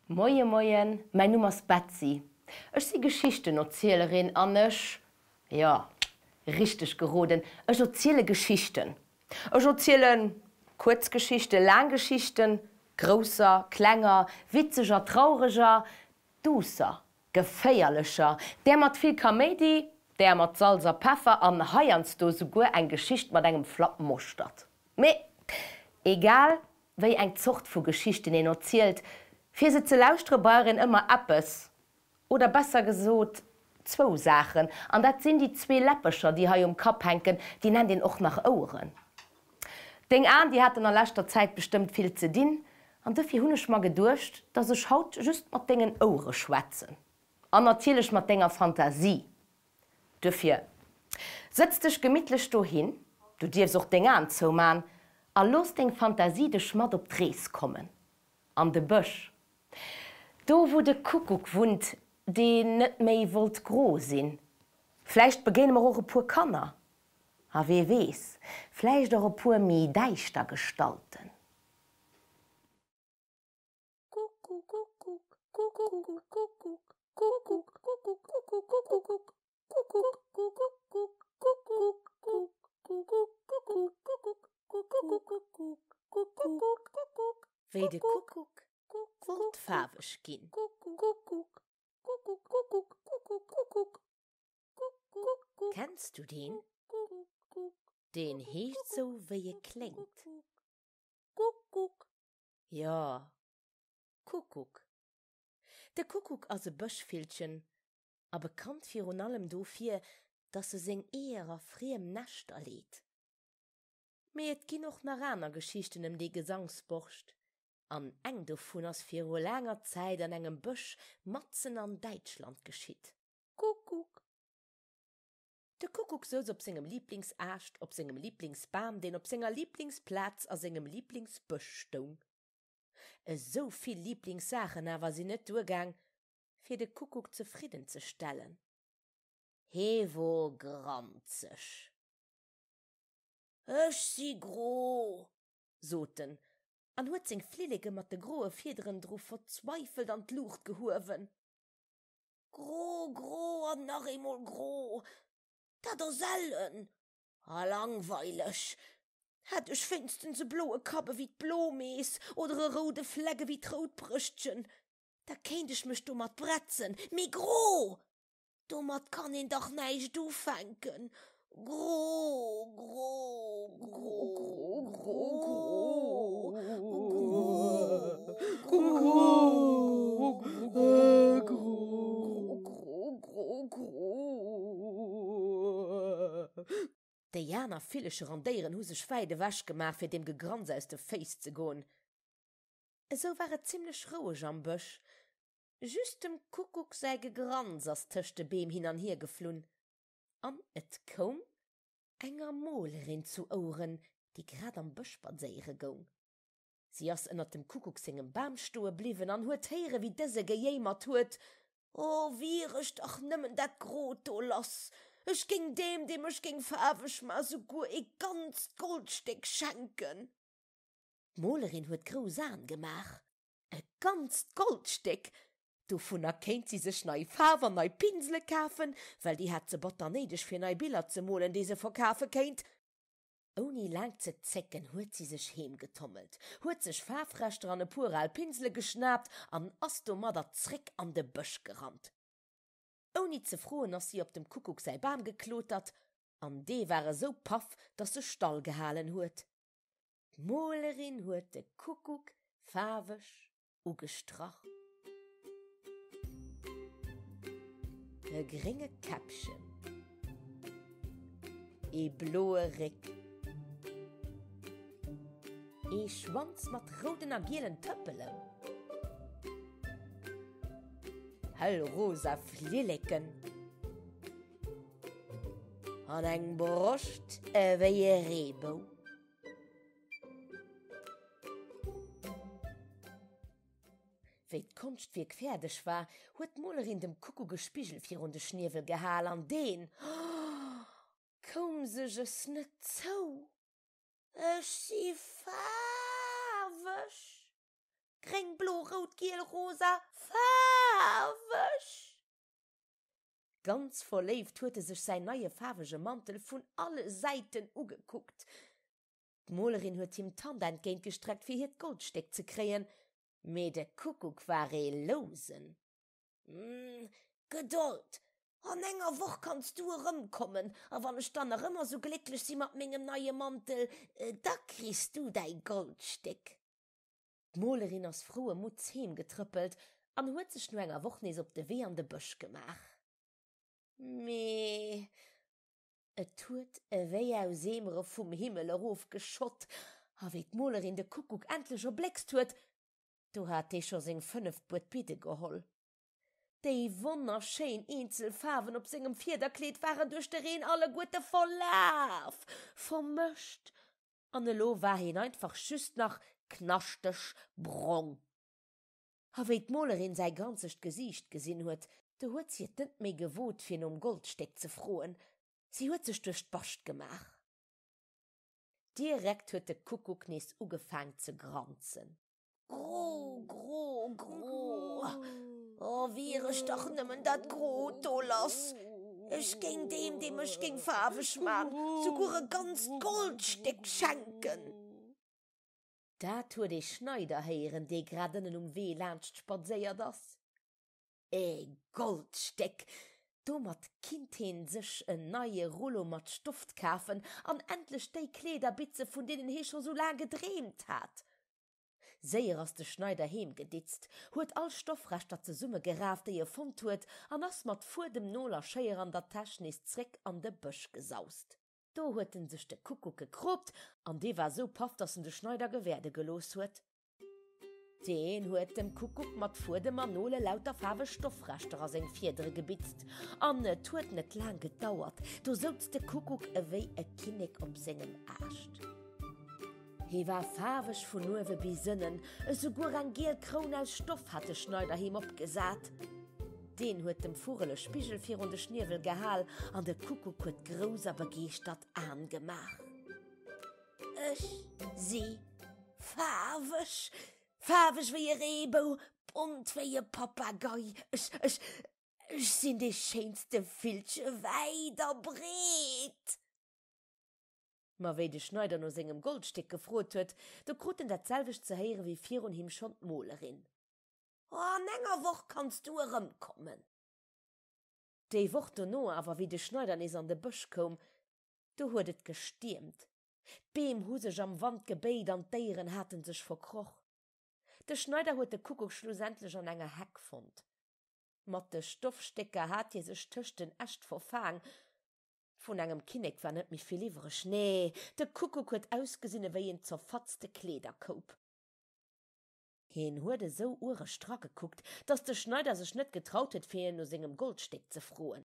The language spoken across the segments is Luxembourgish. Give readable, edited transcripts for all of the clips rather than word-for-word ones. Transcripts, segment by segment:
Moie moien, mäin Numm ass Betsy. Ech si Geschichtenerzielerin an ech, jo, richteg geroden, ech erziele Geschichten. Ech erziele kuerz Geschichten, laang Geschichten, grousser, klenger, witzeger, traureger, duusser, geféierlecher, där mat vill Kaméidi, där mat Salz a Peffer an heiansdo souguer eng Geschicht mat engem Flapp Moschtert. Mee egal wéi eng Zort vu Geschichten een erzielt, fir se ze lauschtere brauch een ëmmer eppes, oder besser gesot zwou Saachen, an dat sinn déi zwee Läppecher, déi hei um Kapp hänken, déi nennt een och nach Oueren. Deng Aen, déi haten a leschter Zäit bestëmmt vill ze dinn, an dofir hunn ech mer geduecht, dass ech haut just mat dengen Ouere schwätzen. An natierlech mat denger Fantasie. Duerfir, sëtz dech gemittlech dohin, du dierfs och deng Aen zouman, a looss deng Fantasie dech mat op d'Rees kommen. An de Bësch. Do wou de Kuckuck wunnt, deen net méi wollt gro sinn. Vläicht begéine mer och e puer Kanner. A wee weess, vläicht och e puer méi däischter Gestalten. Wéi de Kuckuck wollt faarweg ginn. Kenns du deen? Deen heescht sou wéi e kléngt. Jo, Kuckuck. De Kuckuck ass e Bëschvillchen a bekannt virun allem dofir, dass e seng Eeër a friem Näschter leet. Mee et ginn och nach aner Geschichten ëm dee Gesangsborscht, an eng dovun ass viru laanger Zäit an engem Bësch matzen an Däitschland geschitt. Kuckuck! De Kuckuck souz op sengem Liiblingsaascht, op sengem Liiblingsbam, deen op senger Liiblingsplaz a sengem Liiblingsbësch stoung. Esou vill Liiblingssaachen awer sinn net duergaang, fir de Kuckuck zefridden ze stellen. Hee wor granzeg. Ech si gro! sot en an huet seng Flilleke mat de groe Fiederen dru verzweifelt an d'Luucht gehuewen. Gro, gro an nach eemol gro, dat ass ellen a langweileg. Hätt ech wéinstens e bloe Kapp ewéi d'Blomees oder e roude Fleck ewéi d'Routbrëschtchen, da kéint ech mech domat bretzen, mee gro! Domat kann een dach näischt ufänken. Gro, gro, gro, gro, gro, gro, gro, gro, gro, gro. Déi aner Villecher an Déieren hu sech wäit ewech gemaach, fir deem Gegranz aus de Féiss ze goen. Esou war et zimlech roueg am Bësch, Just dem Kuckuck säi Gegranz ass tëscht de Beem hin an hier geflunn, an et koum enger Molerin zu Oueren, déi grad am Bësch spadséiere goung. Si ass ënnert dem Kuckuck sengem Bam stoe bliwwen an huet héiere wéi dëse gejéimert huet, O, wier ech dach nëmmen dat Grot do lass, ech géing deem, dee mech géing faarweg ma, souguer ee ganzt Goldstéck schenken! D'Molerin huet grouss Aen gemaach. E ganzt Goldstéck! Dovunner kéint si sech nei Faarf an nei Pinsele kafen, well déi hat se batter néideg fir nei Biller ze molen, déi se verkafe kéint. Ouni laang ze zécken huet si sech heem getommelt, huet sech Faarfreschter an e puer al Pinsele geschnaapt an ass domadder zréck an de Bësch gerannt. Ouni ze froen ass si op dem Kuckuck säi Bam geklotert an dee war esou paff, dass e stall gehalen huet. D'Molerin huet de Kuckuck faarweg ugestrach. E grénge Käppchen, ee bloe Réck, ee Schwanz mat rouden a gielen Tëppelen, hellrosa Flilleken an eng Broscht ewéi e Reebou. Wéi d'Konschtwierk fäerdeg war, huet d'Molerin dem Kuckuck e Spigel virun de Schniewel gehal an deen koum sech es net zou. Ech si faarweg! Gréng, blo, rout! giel, rosa, faarweg! Ganz verléift huet e sech säin neie faarwege Mantel vun alle Säiten ugekuckt. D'Molerin huet him d'Hand entgéint gestreckt fir hiert Goldstéck ze kréien, mee de Kuckuck war ee Lousen. Gedold! An enger Woch kanns du erëmkommen, a wann ech dann nach ëmmer sou glécklech si mat mengem neie Mantel, da kriss du däi Goldstéck. D'Molerin ass froue Mutts heem getrëppelt an huet sech no enger Woch nees op de Wee an de Bësch gemaach. Mee et huet ewéi aus Eemere vum Himmel erof geschott, a wéi d'Molerin de Kuckuck endlech erbléckst huet, do hat dee scho seng fënneft Buet Bidde geholl. Déi wonnerschéin eenzel Faarwen op sengem Fiederkleed waren duerch de Reen alleguerte verlaf, vermëscht, an elo war hien einfach just nach knaschteg brong. A wéi d'Molerin säi granzegt Gesiicht gesinn huet, do huet si et net méi gewot, fir nom Goldstéck ze froen. Si huet sech duerch d'Bascht gemaach. Direkt huet de Kuckuck nees ugefaang ze granzen. Gro, gro, gro, o wier ech dach nëmmen dat Grot do lass! Ech géing deem, dee mech géing faarweg man, souguer e ganzt Goldstéck schenken! Dat huet ee Schneider héieren, dee grad ënnen um Wee laanscht spadséiert ass. E Goldstéck! Domat kinnt heen sech en neie Rullo mat Stofft kafen an endlech déi Kleeder bitze vun deenen hee scho sou laang gedreemt hat. Séier ass de Schneider heem geditzt, huet all Stoffreschter zesumme geraf, déi e fonnt huet, an ass mat Fuedem, Nol a Schéier an der Täsch nees zréck an de Bësch gesaust. Do huet en sech de Kuckuck gekroopt an dee war sou paff, dass en de Schneider gewäerde gelooss huet. Deen huet dem Kuckuck mat Fuedem an Nole lauter faarweg Stoffreschter a seng Fiedere gebitzt an et huet net laang gedauert, do souz de Kuckuck ewéi e Kinnek op sengem Aascht. Hie war faarweg vun uewe bis ënnen, esouguer eng giel Kroun aus Stoff hat de Schneider him opgesat. Deen huet dem Vugel e Spigel virun de Schniewel gehal an de Kuckuck huet grouss a begeeschtert Aen gemaach. Ech si faarweg, faarweg wéi e Reebou, bont wéi e Papagei, ech, ech, ech sinn dee schéinste Villche wäit a breet! Ma wéi de Schneider no sengem Goldstéck gefrot huet, do krut en dat selwecht ze héiere wéi virun him schonn d'Molerin. An enger Woch kanns du erëmkommen. Déi Woch dono awer, wéi de Schneider nees an de Bësch koum, do huet et gestiermt. D'Beem hu sech am Wand gebéit an d'Déieren hate sech verkroch. De Schneider huet de Kuckuck schlussendlech an enger Heck fonnt. Mat de Stoffstécker hat hie sech tëscht den Äscht verfaang. Vun engem Kinnek war net méi vill iwwreg, nee, de Kuckuck huet ausgesinn ewéi een zerfatzte Kleederkoup. Hien huet esou uereg dragekuckt, datt de Schneider sech net getraut huet, fir hien no sengem Goldstéck ze froen.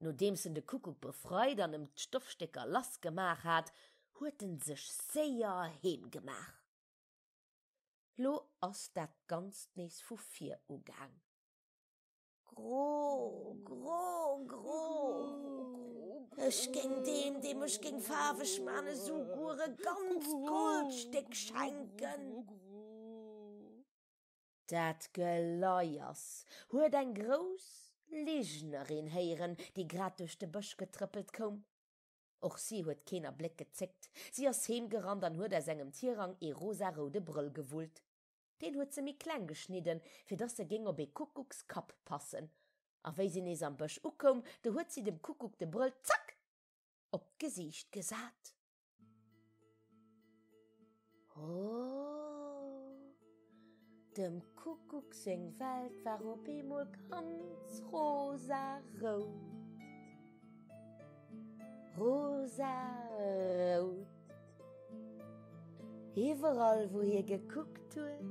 Nodeems en de Kuckuck befreit an em d'Stoffstécker lassgemaach hat, huet en sech séier heem gemaach. Lo ass dat Ganzt nees vu vir ugaang. Gro, gro, gro, ech géing deem, dee mech géing faarweg man, esouguer e ganzt Goldstéck schenken. Dat Geleiers huet eng grouss Lignerin héieren, déi grad duerch de Bësch getrëppelt koum. Och si huet keen Abléck gezéckt, si ass heemgerannt an huet aus engem Tirang ee rosaroude Brëll gewullt. Deen huet se méi kleng geschnidden, fir dass se géing op ee Kuckuckskapp passen. A wéi si nees am Bësch ukoum, du huet si dem Kuckuck de Brëll, zack! op d'Gesiicht gesat. Oh, dem Kuckuck seng Welt war op eemol ganz rosarout. Rosarout. Iwwerall wou hie gekuckt huet,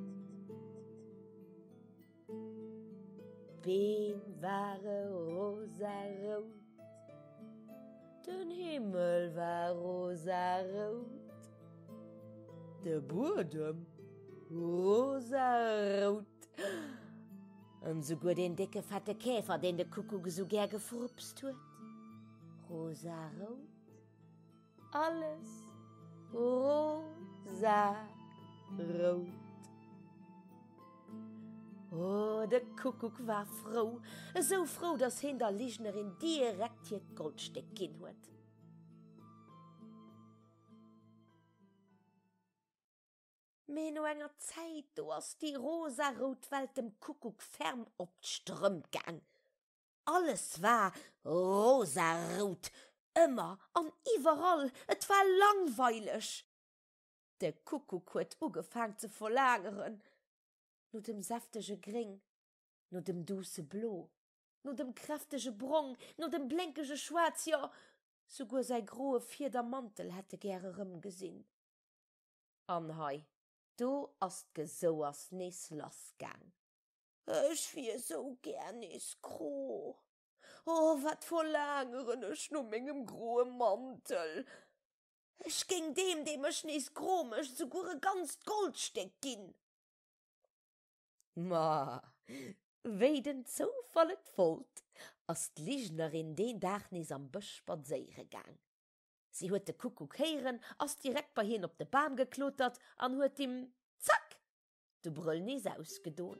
d'Beem ware rosarout, den Himmel war rosarout, de Buedem rosarout an souguer deen décke fette Käfer, deen de Kuckuck esou gär gefrupst huet, rosarout. Alles rosa rout. O, de Kuckuck war frou, esou frou, dass heen der Lignerin direkt hiert Goldstéck ginn huet. Mee no enger Zäit, do ass déi rosarout Welt dem Kuckuck ferm op d'Strëmp gaang. Alles war rosarout, ëmmer an iwwerall, et war langweileg. De Kuckuck huet ugefaang ze verlaangeren no dem säftege Gréng, no dem duusse Blo, no dem kräftege Brong, no dem blénkege Schwaarz, jo, souguer säi groe Fiedermantel hätt e gär erëmgesinn. An hei, do ass d'Gesouers nees lassgaang. Ech wier sou gär nees gro! O, wat verlaangeren ech no mengem groe Mantel! Ech géing deem, dee mech nees gro mécht, souguer e ganzt Goldstéck ginn! Ma wéi den Zoufall et wollt, ass d'Lignerin deen Dag nees am Bësch spadséiere gaang. Si huet de Kuckuck héieren, ass direkt bei hien op de Bam geklotert an huet him, zack, de Brëll nees ausgedon.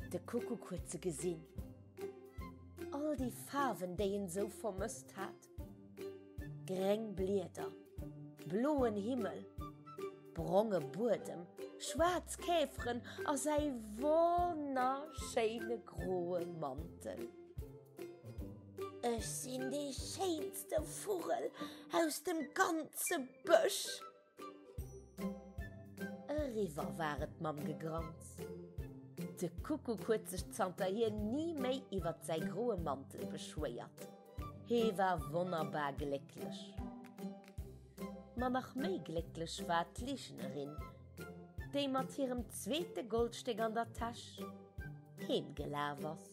De Kuckuck huet se gesinn, all déi Faarwen, déi en esou vermësst hat, gréng Blieder, bloen Himmel, bronge Buedem, schwaarz Käferen a säi wonnerschéine groe Mantel. Ech sinn dee schéinste Vugel aus dem ganze Bësch! Eriwwer war et mam Gegranz. De Kuckuck huet sech zanterhier ni méi iwwert säi groe Mantel beschwéiert. Hee war wonnerbar glécklech. Ma nach méi glécklech war d'Lignerin, déi mat hirem zweete Goldstéck an der Täsch heemgelaf ass.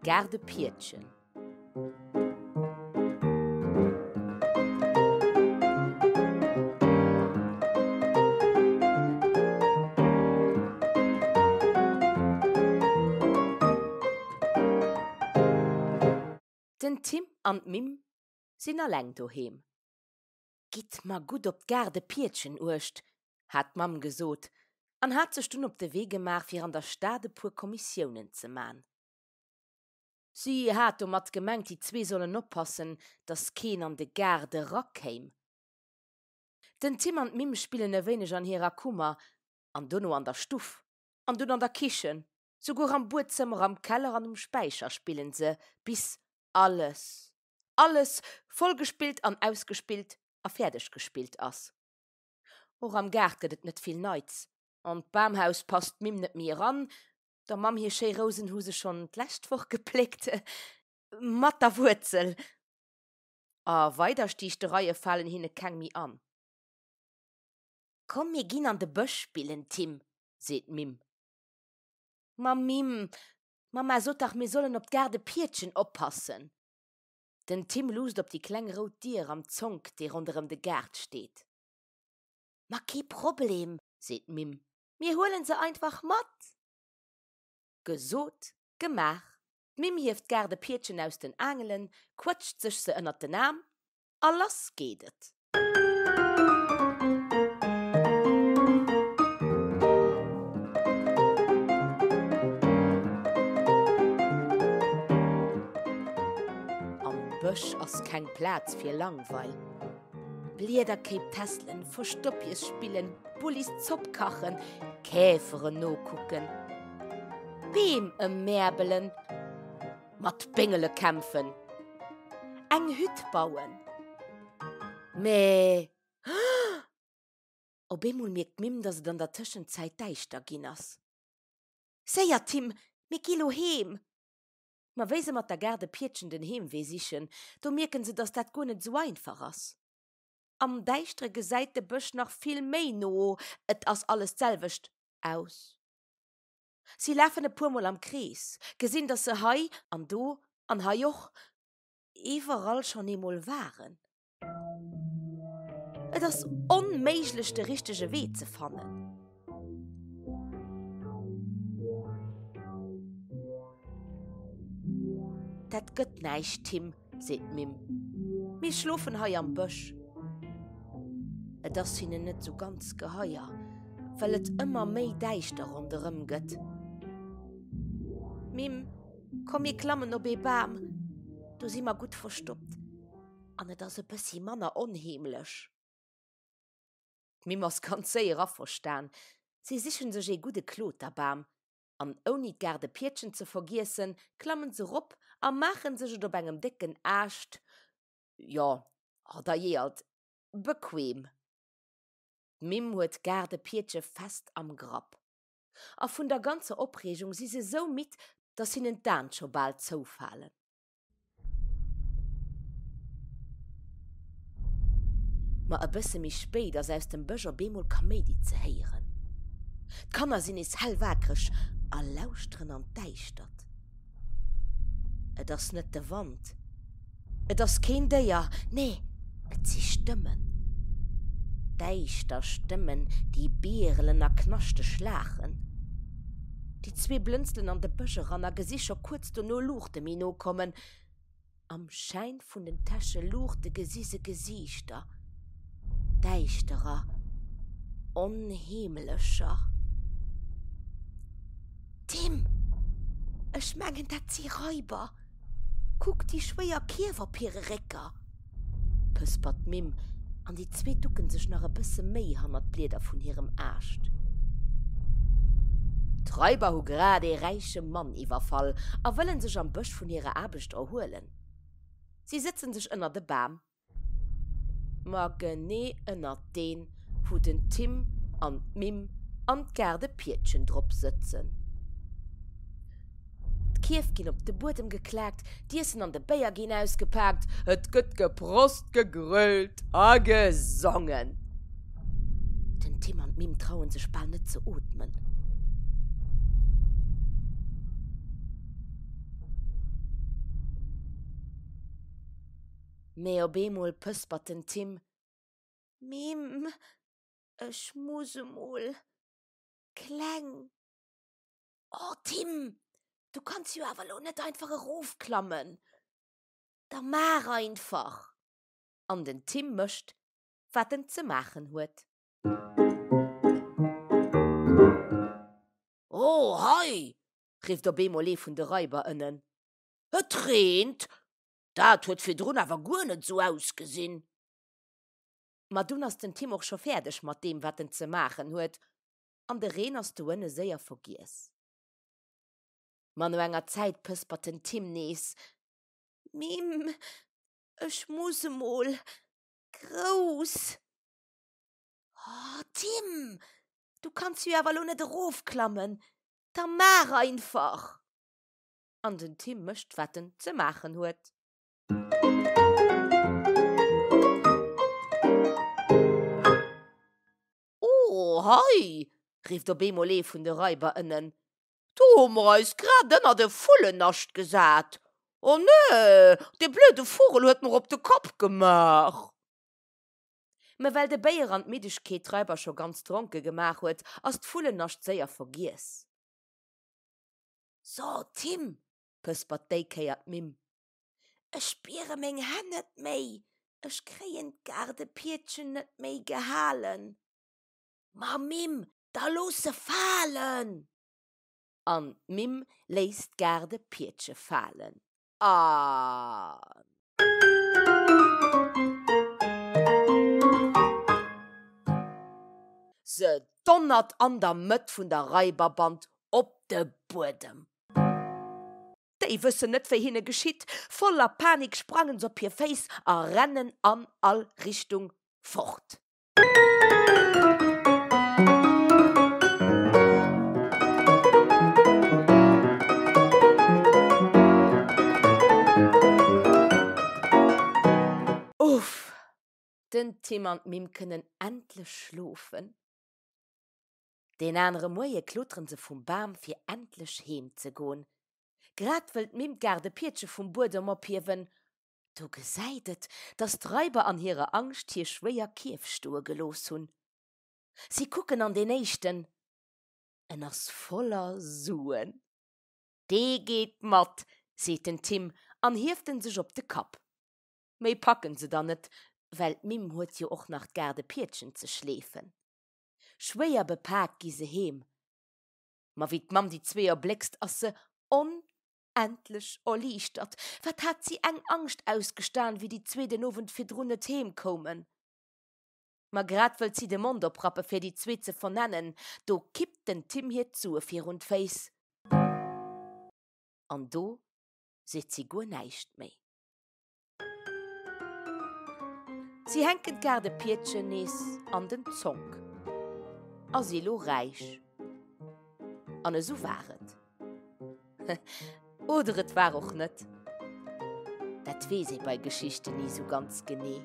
Gaardepiedchen. Den Tim an d'Mim sinn alleng doheem. Gitt mer gutt op d'Gaardepiedchen uecht, hat d'Mamm gesot an hat sech dunn op de Wee gemaach, fir an der Stad e puer Kommissiounen ze man. Si hat domat gemengt, déi zwee sollen oppassen, datt keen an de Gaart erakéim. Den Tim an d'Mim spillen e wéineg an hirer Kummer an dono an der Stuff an dunn an der Kichen, souguer am Buedzëmmer, am Keller an um Späicher spillen se, bis alles, alles vollgespillt an ausgespillt a fäerdeg gespillt ass. Och am Gaart gëtt et net vill Neits. An d'Bamhaus passt d'Mim net méi eran, der Mamm hir schéi Rousen hu se schonn d'lescht Woch gepléckt, mat der Wuerzel. A weider Stiichtereie falen hinne keng méi an. Komm mir ginn an de Bësch spillen, Tim, seet d'Mim. Ma Mim, d'Mamma sot dach mir sollen op d'Gaardepiedchen oppassen. Den Tim luusst op déi kleng rout Dier am Zonk, dee ronderëm de Gaart steet. Ma kee Problem, seet d'Mim, mir huelen se einfach mat. Gesot, gemaach, d'Mim hieft d'Gaardepiedchen aus den Aangelen, quëtscht sech se ënnert den Aarm a lass geet et. Am Bësch ass keng Plaz fir Langweil. Bliederkéip tässelen, Verstoppjes spillen, Bullis Zopp kachen, Käferen nokucken, Beem ëmmäerbelen, mat Béngele kämpfen, eng Hütt bauen. Mä op eemol mierkt d'Mimm, dass et an der Tëschenzäit däischter ginn ass. Séier, Tim, mir gi lo heem! Ma wéi se mat der Gaardepiedchen den Heemwee sichen, do mierken se, dass dat guer net esou einfach ass. Am Däischtere gesäit de Bësch nach vill méi no, et ass alles d'selwecht, aus. Si lafen e puer Mol am Krees, gesinn, dass se hei an do an hei och, iwwerall schonn eemol waren. Et ass onméiglech, de richtege Wee ze fannen. Dat gëtt näischt, Tim, seet d'Mimm. Mir schlofen hei am Bësch. Et ass hinnen net sou ganz geheier, well et ëmmer méi däischter ronderëm gëtt. Mimm, komm mir klammen op ee Bam, do si mer gutt verstoppt an et ass e bëssi manner onheemlech. D'Mimm ass ganz séier averstan. Si sichen sech ee gudde Kloterbam an ouni d'Gaardepiedchen ze vergiessen, klammen se rop a maachen sech et op engem décken Aascht, jo, dajee alt, bequem. D'Mimm huet d'Gaardepiedche fest am Grapp. A vun der ganzer Opreegung si se sou midd, dass hinnen d'Aen scho bal zoufalen. Ma e bësse méi spéit ass aus dem Bësch op eemol Kaméidi ze héieren. D'Kanner sinn nees hellwaakreg a lauschteren an d'Däischtert. Et ass net de Wand, et ass keen Déier, nee, et si Stëmmen. Däischter Stëmmen, déi birelen a knaschteg laachen. Déi zwee blënzelen an de Bësch eran a gesi scho kuerz dono Luuchte méi no kommen. Am Schäin vun den Täscheluuchte gesi se Gesiichter, däischterer, onheemlecher. Tim, ech mengen, dat si Raiber! Kuck déi schwéier Kierf op hire Récker! Pëspert d'Mimm, an déi zwee ducken sech nach e bësse méi hannert d'Blieder vun hirem Aascht. D'Raiber hu grad ee räiche Mann iwwerfall a wëllen sech am Bësch vun hirer Aarbecht erhuelen. Si sëtzen sech ënnert e Bam. Ma genee ënnert deen, wou den Tim an d'Mimm an d'Gaardepiedchen drop sëtzen. D'Kierf ginn op de Buedem geklaakt, d'Iessen an de Béier ginn ausgepaakt, et gëtt geprost, gegrölt a gesongen. Den Tim an d'Mimm trauen sech bal net ze ootmen. Mee op eemol pëspert den Tim, Mimm, ech muss emol kleng. Oh Tim, du kanns jo awer lo net einfach erofklammen. Da maach einfach! An den Tim mécht, wat en ze maachen huet. Oh hei! rifft op eemol ee vun de Raiber ënnen. Et reent! Dat huet virdrun awer guer net esou ausgesinn. Ma dunn ass den Tim och scho fäerdeg mat deem, wat en ze maachen huet, an de Reen ass doënne séier vergiess. Ma no enger Zäit pëspert den Tim nees, Mimm, ech muss emol grouss. Oh Tim, du kanns jo awer elo net erofklammen, da maach einfach! An den Tim mécht, wat en ze maachen huet. Oh, hei! rifft op eemol ee vun de Raiber ënnen, do hu mer eis grad ënnert e Vullennascht gesat. Oh nee, dee blöde Vugel huet mer op de Kapp gemaach! Mä well de Béier an d'Middegkeet d'Raiber scho ganz dronke gemaach huet, ass d'Vullennascht séier vergiess. So, Tim, pëspert déi Kéier d'Mimm, ech spiere meng Hänn net méi, ech kréien d'Gaardepiedchen net méi gehalen. Ma Mimm, da looss se falen! An d'Mimm léisst d'Gaardepiedche falen a. Se donnert an der Mëtt vun der Raiberband op de Buedem. Déi wëssen net, wéi hinne geschitt. Voller Panik sprangen s'op hir Féiss a rennen an all Richtung fort. Uff! Den Tim an d'Mimm kënnen endlech schlofen. Deen anere Moie kloteren se vum Bam fir endlech heem ze goen. Grad wëll d'Mimm d'Gaardepiedche vum Buedem ophiewen, do gesäit et, dass d'Raiber an hirer Angscht hir schwéier Kierf stoe gelooss hunn. Si kucken an deen éischten, en ass voller Suen. Dee geet mat, seet den Tim an hieft en sech op de Kapp. Méi packen se dann net, well d'Mimm huet jo och nach d'Gaardepiedchen ze schleefen. Schwéier bepak gi se heem. Ma wéi d'Mamm déi zwee erbléckst, ass se onendlech erliichtert. Wat hat si eng Angscht ausgestan, wéi déi zwee den Owend virdrun net heem koumen. Ma grad wëllt si de Mond oprappe fir déi zwee ze vernennen, do kippt den Tim hir d'Sue virun d'Féiss. An do seet si guer näischt méi. Si hänken d'Gaardepiedchen nees an den Zonk a si lo räich. An esou war et. Oder et war och net. Dat weess ee bei Geschichten ni sou ganz genee.